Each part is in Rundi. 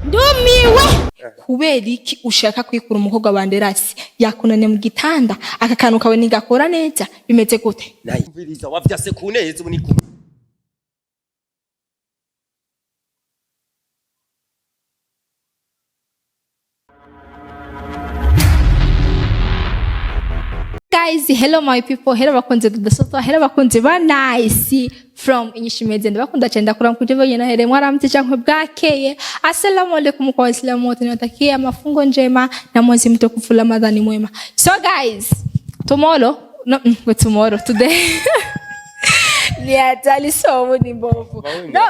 Ndumiwe. Kubera iki ushaka kwikura umukobwa wa Nderasi yakunaniye mu gitanda? Aka kantu kawe ntigakora neza, bimeze gute? Nayumviriza wavyase ku neza ubu ni ku Guys, hello my people, hello bakunze Dudasoto, hello bakunze ba Nice from Inyishimeze. Ndabakunda cyane, ndakura mkuje bonyene here mwaramutse canke bwakeye. Assalamu alaikum kwa Waislamu wote, niwatakia mafungo njema na mwezi mtukufu Ramadhani mwema. So guys, tomorrow no, tomorrow today ni hatari, somo ni mbovu no.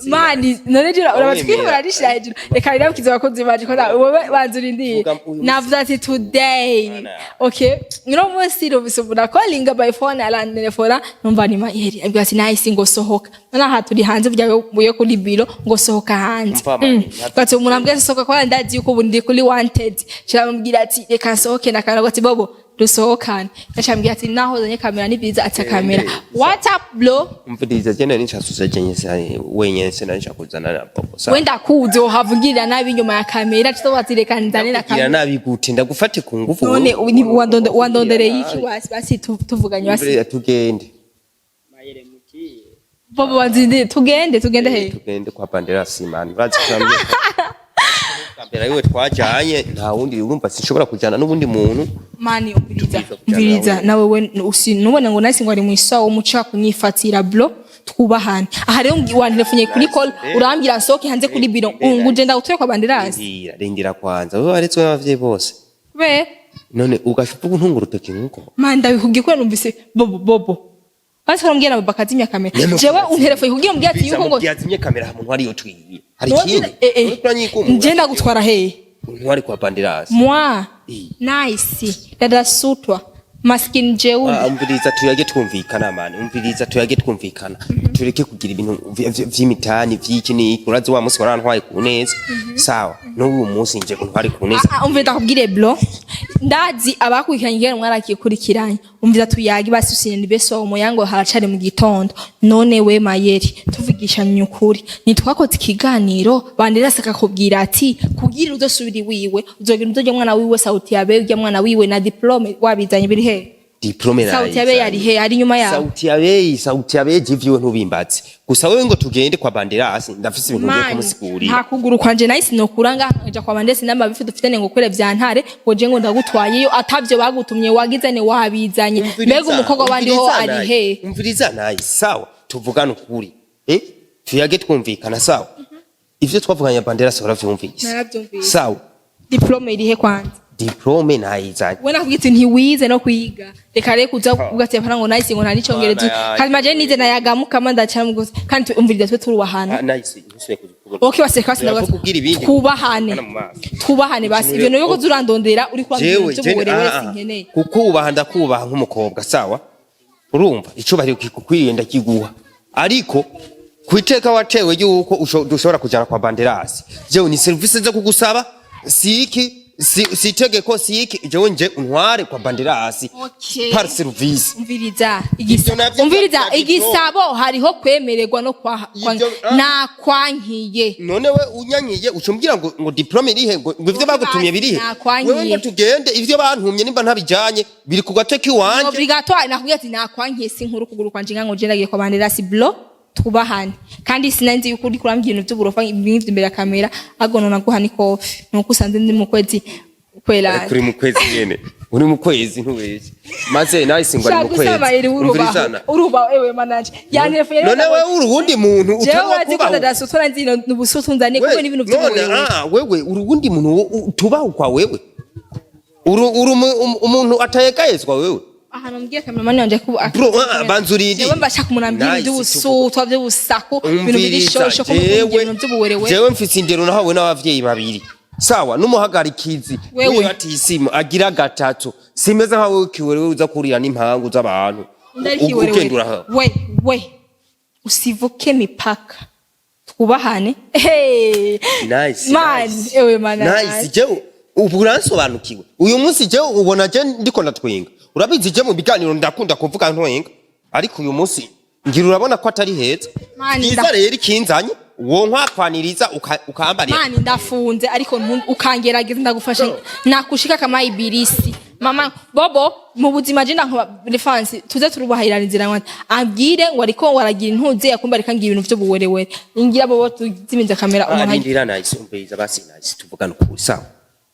Mani none jira urabatwihura rishira hejuru, reka rirabukiza abakozi baje ko wowe banza urindiye. Vuga uyu munsi. Navuze ati today. Mana. Okay, uno munsi rubise umuntu calling by phone, arantelefona, numva ni Mayeri, abwira ati nahise ngo sohoka. None aha turi hanze buye kuri biro, ngo sohoka hanze. Umva mani, Ati umuntu ambwira ati sohoka kwa ndazi yuko ubu ndi kuri wanted. Kiramubwira ati reka nsohoke nakana, ati bobo dusohokane. Yacambwira ati naho zanye kamera ni byiza, ati kamera. What up bro? Umviriza, jene nichasuze jenye wenyene sina kuzana na bobo sawa. Wenda kuze uhavugirira nabi inyuma ya kamera, tuzoba reka nzane na Kugira kamera. nabi gute? Ndagufate ku ngufu? None wandondereye iki? Wasi basi tuvuganye basi. Umviriza, tugende. Bobo wanzindi, tugende, tugende he? Tugende kwa Banderasi man, urazi ko mbere yiwe twajanye nta wundi, urumva sinshobora kujana n'ubundi muntu. Mani umviriza. Tugeze kujana Umviriza. nawe. Nawe we usi nubona ngo nasi ngo ari mwisawo w'umuco kunyifatira bro, twubahane. Aha rero wantelefonye kuri call, urambwira nsohoke hanze kuri biro, nguje ndagutuye kwa Banderasi. Rindira, rindira kwanza, wewe waretswe n'abavyeyi bose? Be. None ugashupa untunga urutoki nkuko? Mani ndabikubwiye ko numvise bobo bobo basi urambwira na baba akazimya kamera. Nyame Jewe kuzimya. unterefoye kugira umbwire ati yuko ngo Yazimye kamera umuntu ariyo twiye hari None ikindi. eh. Nje ndagutwara hehe? Umuntu ari kwa Banderasi. Moi, Eh. nice, dadasutwa, maskini jeuri. Ah, umviriza tuyage twumvikana mani, umviriza tuyage twumvikana, tureke kugira ibintu vy'imitani vy'iki n'iki. Urazi wa munsi warantwaye ku neza, sawa? N'ubu munsi nje untware ku neza. Ah, ah, umviriza ndakubwire bro, ndazi abakurikiranye ingene mwarakikurikiranye. Umviriza tuyage basi, usine ni beso umuyango haracari mu gitondo. None we Mayeri, tuvugishanye ukuri, ntitwakoze ikiganiro Banderasi akakubwira ati kugira uzosubira iwiwe uzogenda uzorya mwana wiwe sauti yabe urya mwana wiwe na diplome wabizanye biri he? Diplome? Sauti yabe yari he? Ari inyuma yawe. Sauti yabe, sauti yabe jivyiwe ntubimbatse gusa. Wewe ngo tugende kwa Banderasi, ndafise ibintu ngiye Mani, kumusigurira. nta kuguru kwanje nahise nokura ngaha nkaja kwa Bandesi n'amabifi dufitane ngo kwere vyantare ngo je ngo ndagutwayeyo atavyo bagutumye wagize ne wabizanye. Mbega umukobwa wandi ho Umviriza ari naye, he? Umviriza naye, sawa? Tuvugane ukuri, eh, tuyage twumvikana, sawa? Ivyo twavuganye Banderasi waravyumvise? Naravyumvise. Sawa. Diplome irihe kwanza? Diplome nayizanye. We nakubwiye ati ntiwize no kwiga, reka rero kuza ugatse pana ngo nahise ngo nta n'icongereza. Mana yanjye. Kandi maje nize nayagamuka ndacana mu gusa kandi umviriza twe turubahana. Ah, nahise ntusubiye kuvuga. Okay, baseka basi. Turavuga kubwira ibindi. Twubahane. Hano mu maso. Twubahane basi, Ikintu ibyo rero- nibyo uzurandondera uri kurambwira Jewe ibyo buwerewe ah, ah. sinkeneye. Kukubaha ndakubaha nk'umukobwa, sawa? Urumva icubahiro kikukwiriye ndakiguha, ariko ku iteka watewe yuko dushobora kujana kwa Banderasi, jewe ni serivisi zo kugusaba, si iki, si itegeko, si iki. Jewe nje untware kwa Banderasi Okay. par service. Umviriza. Ivyo navyo Umviriza. vya Igisabo hariho kwemererwa no kwa Ivyo- ah. nakwankiye. None we unyanyiye ucumbwira ngo diplome irihe, ngo ivyo bagutumye birihe? Nakwankiye. Wewe ngo tugende, ivyo bantumye nimba ntabijanye biri ku gace k'iwanje. Obligatoire, nakubwiye ati nakwankiye, si nkuru kuguru kwanje ngango je ndagiye kwa Banderasi blo, twubahane. Kandi sinanzi yuko uri kurambwira ibintu by'uburofa ibintu imbere ya kamera agono naguha ni kofi nuko usanze ndi mu kwezi kwelana. Uri mu kwezi nyene, uri mu kwezi, ntubeshye maze nawe ngo ari mu Shaka usaba kwezi. eri urubaho. Umvirizana. Urubaho ewe manaje yantelefone. None wewe uri uwundi muntu jewe utari urazi ko kubaho. ndadasutura nzi n'ubusutu nzane kuko n'ibintu None by'ubuwewe. ah, wewe uri uwundi muntu tubaho kwa wewe uri umuntu atayegayezwa wewe. Ahantu mbwiye kameramani wanje ko Bro, ah, banza urinde. Jewe mbashaka umuntu ambwira Nice, iby'ubusutwa by'ubusaku, ibintu Umviriza, biri shosho ko ibintu by'ubuwerewe. Jewe mfise indero nahawe n'abavyeyi babiri, sawa? N'umuhagarikizi Wewe. wiwe atisimu agira gatatu, simeze nka wewe kiwerewe uza kurira n'impangu z'abantu. Ndari kiwerewe. Ugenda uraha. We we usivuke mipaka, twubahane. Hey Nice, man. nice. Ewe man. Nice, jewe ubu uransobanukiwe uyu munsi. Jewe ubona je ndiko ndatwenga, urabizi je mu biganiro ndakunda kuvuga ntwenga, ariko uyu munsi ngira urabona ko atari heza. Mani, Byiza rero ikinzanye. Wonkwakwaniriza ukambarira. Mani, ndafunze, ariko ukangerageza ndagufasha, nakushika kama ibilisi. Mama Bobo, mu buzima je ndanka refansi, tuze turubahirana inzira. Ngo ambwire ngo ariko ngo aragira intuze yakumva, ariko ngira ibintu vy'ubuwerewere. Ingira Bobo, tuzimize kamera umuntu Arindira, nice, umviriza basi, nice, tuvugane ukuri, sawa?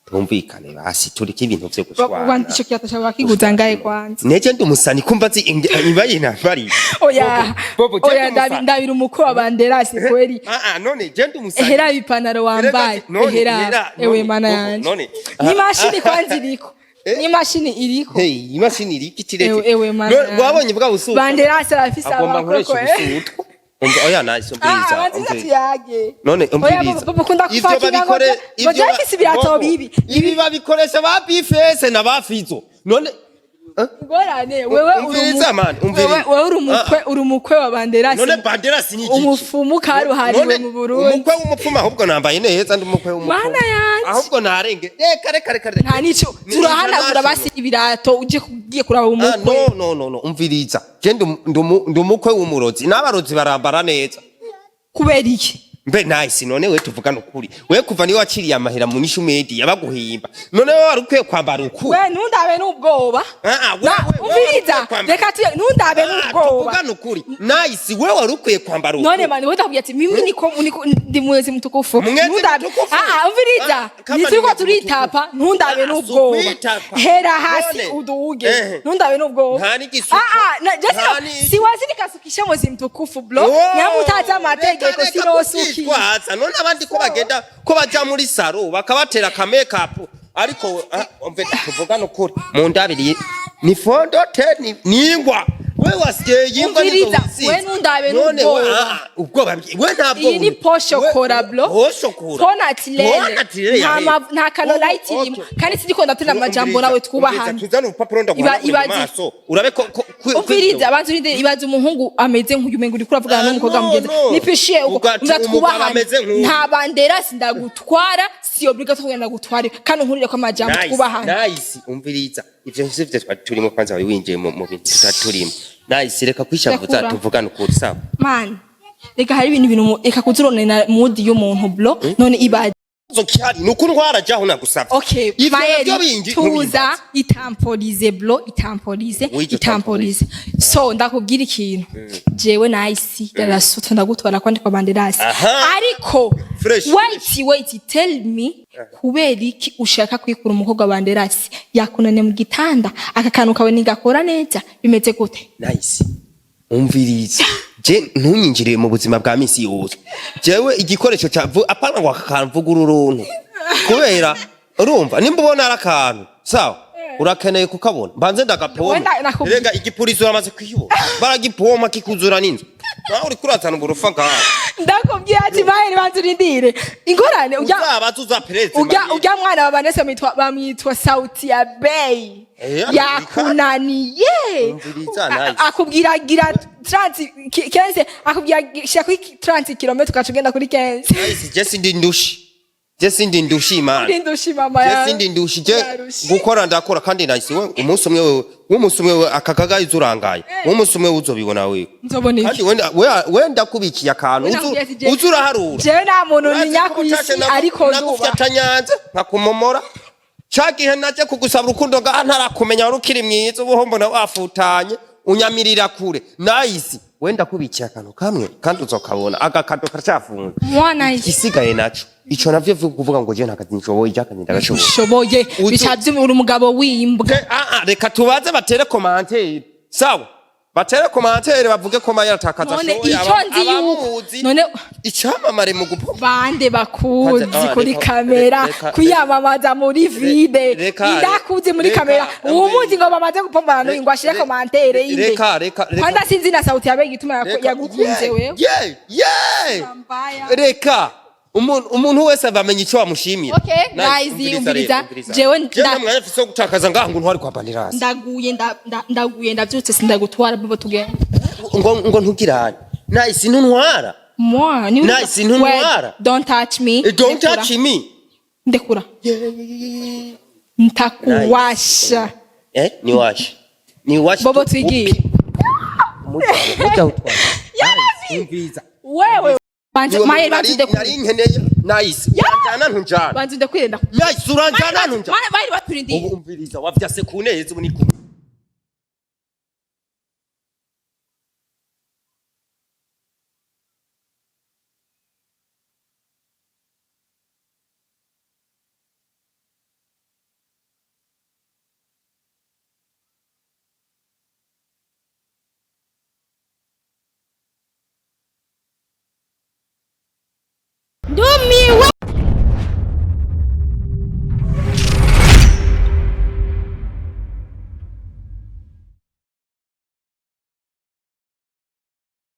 Tumvikane basi, tureke ibintu vyo gushwana. Ico kiyato cyawe kiguza ngahe kwanza? Neje ndi umusani, kumva zi ibaye intambari. Oya. Bobo, je Oya. ndi umusani. Ndabira umukwe wa Banderasi kweli. Ah ah, none je ndi umusani. Ehera ipantaro wambaye. None, ehera. ehera, Ewe none, mana Bobo, yanje. none. Ni mashini kwanza iriko? Eh? Ni mashini iriko? Hey, imashini iriko itirete. Ewe mana None, wabonye bwa busuku? Banderasi arafise Agomba nkoresha abakoko, eh. ubusutwa. Umva, oya, nice, Ah, umviriza. abanza Umviriza. tuyage. None Oya, umviriza. Bobo, kunda Ivyo kufakinga ngo babikore ngo ivyo jafise ibirato Bobo, bibi. ibi babikoresha ba Bifese na ba Fizo. None Ngorane wewe uri Umviriza, man, umviriza. Wewe uri umukwe, uri umukwe wa Banderasi. None Banderasi ni igiki? Umufumu karuhariwe None mu Burundi. umukwe w'umupfumu, ahubwo nambaye neza, ndi umukwe w'umupfumu. Mana yanje. Ahubwo narenge. Reka, reka, reka, reka. Nta nico Ni turahanagura. international. Basi ibirato uje kugiye kuraba Ah, umukwe. no, no, no, no, umviriza. Je ndi umukwe w'umurozi. N'abarozi barambara neza. Kubera iki? Mbe nice, none we tuvugana ukuri. We kuva niwe waciriye amahera mu Nyishu Media baguhimba. None we wari ukwiye kwambara uku. We ntundabe n'ubwoba. Ah, ah, we Umviriza. wari ukwiye kwambara. Reka tuye, ntundabe Ah, n'ubwoba. tuvugane ukuri. Nice, we wari ukwiye kwambara uku. None mani, wewe utakubwira ati mimi niko ndi mwezi mtukufu. Mwezi Ntundabe. mtukufu? Ah ah, umviriza. Ah, kama ni Nituriko mwezi turitapa, ntundabe Ah, n'ubwoba. si ukwitapa. Hera hasi None. uduge. Eh. Ntundabe n'ubwoba. Nta n'igisuko. Ah ah, na just Nta n'iki. siwazi nikasukisha mwezi mtukufu bro. Oh, Nyamutaza amategeko. reka, reka sinosuki. kuvyitwaza. None abandi ko bagenda, ko baja muri salon bakabatera ka makeup, ariko ah, umve, tuvugane ukuri, mu ndabiri ni fondote ni ningwa we wasigaye yingwa nizo Umviriza, wisize. we ntundabe None we, n'ubwoba. ah, ah, ubwoba we ntabwo Iyi ni posho kora bro. Posho kora. Po naturelle. Po naturelle. Nta kano light irimo. Kandi siniko ndatera amajambo nawe, twubahane. Tuzane urupapuro ndaguhanagure mu Ibaze- maso urabe ko Umviriza, abanza urinde. Ibaze umuhungu ameze nk'uyu, umenga uriko uravugana Ah, n'umukobwa no, mugenzi. no. Nipishiye uko. Ugati Umva, umugabo twubahane. ameze nk'uyu. Nta bandera sindagutwara, si obligatoire kugira ndagutware. Kandi nkurire ko amajambo, Nice, twubahane. nice, umviriza, ivyo sivyo twari turimo. Kwanza wari winjiye mu bintu tutari turimo. Nice, reka kwishavuza. Ndakura. Tuvugane ukuri, sawa? Man, reka, hari ibintu reka kuzuronena mood y'umuntu bro. None ibaze. Ikibazo gihari ni uko ntwara jaho nagusavye. Okay, Ivyo Maeri, navyo bindi tuza, ntubimbaze. itampolize bro, itampolize, Wije. Itampolize. So, ndakubwira ikintu. Jewe nice, darasuto ndagutwara kwandi kwa Banderasi. Aha. Ariko, Fresh. wait, wait, tell me, kubera iki ushaka kwikura umukobwa wa Banderasi? Yakunaniye mu gitanda, aka kantu kawe ntigakora neza, bimeze gute? Nice, umviriza, je ntunyinjiriye mu buzima bwa misi yose. Jewe igikoresho ca apana ngo aka kantu mvuga ururuntu, kubera urumva nimba ubona ari akantu sawa, urakeneye kukabona, mbanze ndagapoma. Wenda nakubwiye. Rega igipurizo uramaze kuyibona, baragipoma kikuzura n'inzu, nawe uriko urazana uburufa ngaho. Ndakubwiye ati Maheri, banza urindire. Ingorane ujya Uzabaza uzapereze. Ujya mwana wa Vanessa bamwitwa Sauti ya Bay. Eh, Yakunaniye. Umviriza, nice. Akubwira gira 30 15, akubwira shira kuri 30 km ugaca ugenda kuri 15. Nice, je sindi ndushi, je sindi ndushi imana. Uri ndushi mama Je yawe. sindi ndushi je. Yarushe. Gukora ndakora, kandi nice, we umunsi umwe, wewe umunsi umwe, we akakagaye uzurangaye, umunsi umwe uzobibona wewe. Nzobona iki? Kandi wenda wenda kubikiye akantu We nakubwiye ati uzu uraharura. Jewe nta muntu Urazi ntinya ko ku isi, utashe ariko nduba. nagufyata nyanza nkakumomora ca gihe naje kugusaba urukundo ngaha ntarakumenya, wari ukiri mwiza, ubuho mbona wafutanye unyamirira kure. Nice, wenda kubikiye akantu kamwe kandi uzokabona agakado karacafunze. Mwana. Igisigaye naco ico navyo vyo kuvuga ngo je nta kazi nshoboye, je akazi ndagashoboye. Ushoboye bica uri umugabo w'imbwa. Ah, ah, reka tubaze batere commentaire, sawa? Batere commentaire bavuge ko Maya atakaza None ashoboye. icyo nzi yuko Abamuzi, none icamamare mu gupompa. Bande bakuzi Ah, kuri kamera kwiyamamaza muri vide? Indakuzi muri kamera, uwumuzi ngo bamaze gupombana n'uyu ngo ashire commentaire inde? Reka, reka, reka. Kwanza sinzi na Sauti yawe igituma yagukunze wewe. Yeah. Mbaya. Reka umuntu wese bamenya icyo wamushimira. Okay, Nice, guys, umviriza. rero, umviriza. Jewe Jewe nta mwanya mfise wo gutakaza ngaha ngo ntwari kwa Banderasi. Ndaguye, ndaguye, ndavyutse, sindagutwara. Bobo, tugende. Ngo ntugirane, nice, ntuntwara. Moi ni Nice, ntuntwara. Well, don't touch me. Don't Ndekura. touch me. Ndekura, ntakuwasha. Eh, ni washi ni washi. Bobo, twigiye. Mujya utwara. Yaravi! Umviriza. Wewe. Banze Niwe Mayeri, muntu banze nari ndekurire. nkeneye. Nice, uranjana ntunjana? Banze ndekurire, Nice, uranjana ntunjana? Mayeri, baturindiye. Ubu umviriza, wavyase ku neza, ubu ni kumwe.